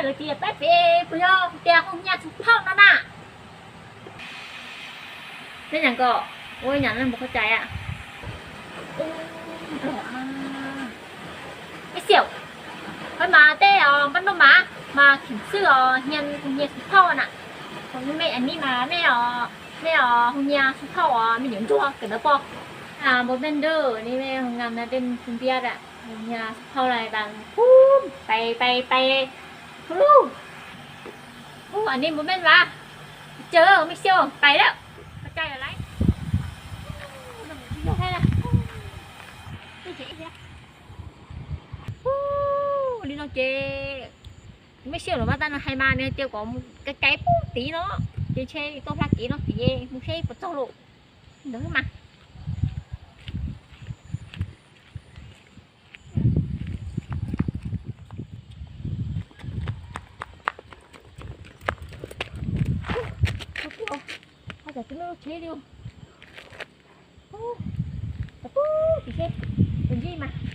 Lawv tias peb pem puas yog tias Hoo Nyas Xus Phauj no na? Neb nyam nkaus, ua nyam no puas tau cai a? Mej xyaum, qhov mas tej os npaj noj mas, mas kheem xwb os, Hoo Nyas Xus Phauj na. Mej a ni mas mej os, mej os Hoo Nyas Xus Phauj os, mej niam ntsuag kawm ntawv pog. Npua mej nrug ni mej Hoo Nyas na dej Hoo Nyas Xus Phauj na, pais pais pais pais lug. Ub, a ni npua mej mas, tsaws mej xyaum pais lawm. Li no ces mej xyaum los mas, tab no hais mas nws hais tias kom mus kais kais pub tid no, ces ntshe tuaj hla kev no tid, mus seb puas txog lawm. Ntawd mas. Ua cas twb lub tsheb li. Ub, pub tim seb, tus ntsib mas.